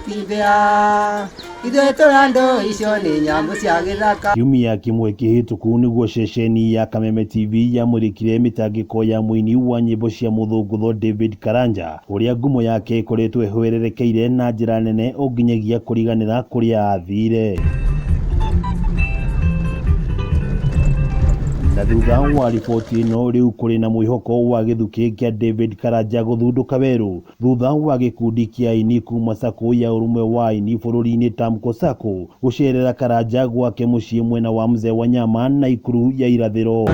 Itibĩa ithuĩ tũrĩ andũ icio nĩ nyamũ cia gĩthaka. Kiumia kĩmwe kĩhĩtũku nĩguo ceceni ya Kameme TV yamũrĩkire mĩtangĩko ya mũini wa nyĩmbo cia mũthũngũtho David Karanja, ũrĩa ngumo yake ĩkoretwo ĩhwererekeire na njĩra nene o nginyagia kũriganĩra kũrĩa athire. Na thutha wa riboti ĩno rĩu kũrĩ na mwĩhoko wa gĩthukĩ kĩa David Karanja gũthundũka werũ thutha wa gĩkundi kĩa aini kuma Sacco ya ũrũmwe wa aini bũrũri-inĩ Tamko Sacco gũcerera Karanja gwake mũciĩ mwena wa Mzee Wanyama Naikuru ya irathĩro.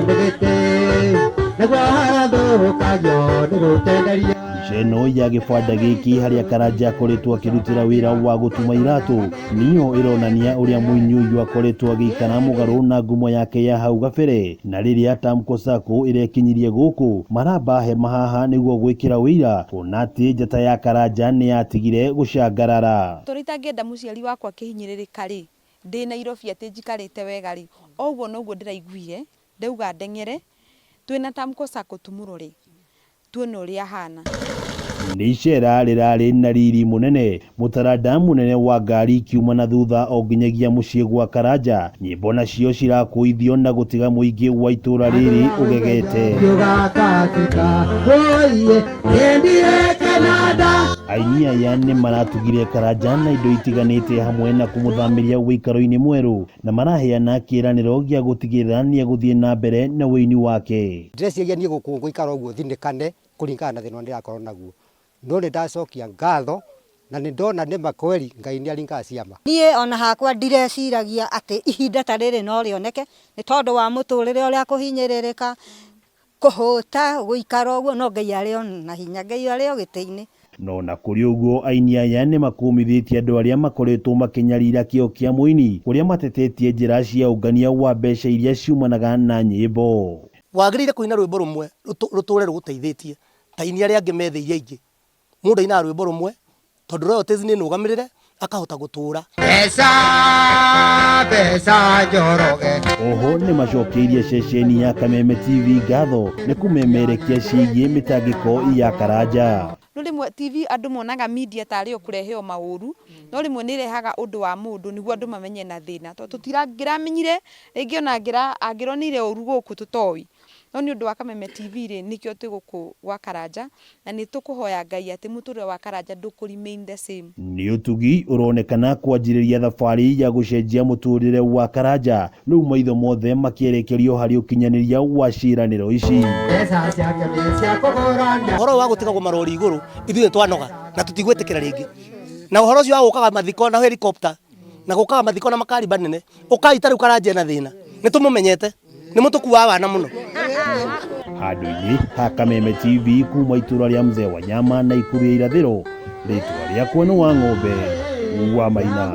Mbica ĩno ya gĩbanda gĩkĩ harĩa Karanja akoretwo akĩrutĩra wĩra wa gũtuma iratũ nĩyo ĩronania ũrĩa mũini ũyũ akoretwo agĩikara mũgarũ na ngumo yake ya hau gabere. Na rĩrĩa Tamko Sacco ĩrekinyirie gũkũ maramba hema haha nĩguo gwĩkĩra ũira kuona atĩ njata ya Karanja nĩ yatigire gũcangarara. Tondũ itangĩenda mũciari wakwa akĩhinyĩrĩrĩka rĩ, ndĩ Nairobi atĩ njikarĩte wega rĩ, o ũguo noguo ndĩraiguire, ndauga ndeng'ere, twĩna Tamko Sacco tũmũrore, tuone ũrĩa ahana. Nĩ icera rĩrarĩ na riri mũnene, mũtaranda mũnene wa ngari ikiuma na thutha o nginyagia mũciĩ gwa Karanja, nyĩmbo nacio cirakũithio na gũtiga mũingĩ wa itũra rĩrĩ ũgegete. Aini aya nĩ maratugire Karanja na indo itiganĩte hamwe na kũmũthamĩria ũikaro-inĩ mwerũ na maraheana kĩĩranĩro gĩa gũtigĩrĩra nĩ egũthiĩ na mbere na ũini wake. Ndĩreciria niĩ gũkũ ngũikara ũguo thinĩkane kũringana na thĩna ũrĩa ndĩrakorwo naguo, no nĩ ndacokia ngatho na nĩ ndona nĩ ma kweli Ngai nĩ aringaga ciama. Niĩ ona hakwa ndireciragia atĩ ihinda ta rĩrĩ no rĩoneke nĩ tondũ wa mũtũrĩre ũrĩa kũhinyĩrĩrĩka, kũhũta, gũikara ũguo, no Ngai arĩ o na hinya, Ngai arĩ o gĩtĩ-inĩ. No na kũrĩ ũguo aini aya nĩ makũmithĩtie andũ arĩa makoretwo makĩnyarira kĩo kĩa mũini kũrĩa matetetie njĩra cia ũngania wa mbeca iria ciumanaga na nyĩmbo. Wagĩrĩire kũina rwĩmbo rũmwe rũtũre rũgũteithĩtie ta aini arĩa angĩ methĩire aingĩ. Mũndũ ainaga rwĩmbo rũmwe tondũ royalties nĩ nũgamĩrĩre akahota gũtũra. Mbeca, mbeca Njoroge. Oho nĩ macokeirie ceceni ya Kameme TV ngatho nĩ kũmemerekia ciĩgiĩ mĩtangĩko ya Karanja. No rĩmwe TV andũ monaga media tarĩ o kũrehe o maũru, no rĩmwe nĩ ĩrehaga ũndũ wa mũndũ nĩguo andũ mamenye na thĩna. Tondũ tũtirangĩramenyire rĩngĩ ona angĩronire ũru gũkũ tũtoĩ. No nĩ ũndũ wa Kameme TV rĩ, nĩkĩo twĩ gũkũ gwa Karanja, na nĩ tũkũhoya Ngai atĩ mũtũrĩre wa Karanja ndũkũ remain the same. Nĩ ũtugi ũronekana kwanjĩrĩria thabarĩ ya gũcenjia mũtũrĩre wa Karanja, rĩu maitho mothe makĩerekerio harĩ ũkinyanĩria wa ciĩranĩro ici. Ũhoro ũyũ wa gũtigagwo marori igũrũ ithuĩ nĩ twanoga na tũtigwĩtĩkĩra rĩngĩ. Na ũhoro ũcio wa gũkaga mathiko na helicopter na gũkaga mathiko na makari manene, ũkai ta rĩu Karanja ena thĩna, nĩ tũmũmenyete, nĩ mũtũkuaga wana mũno. Handũ-inĩ ha Kameme TV kuma itũra rĩa Mzee Wanyama Naikuru ya irathĩro, rĩtwa rĩakwa nĩ Wang'ombe wa Maina.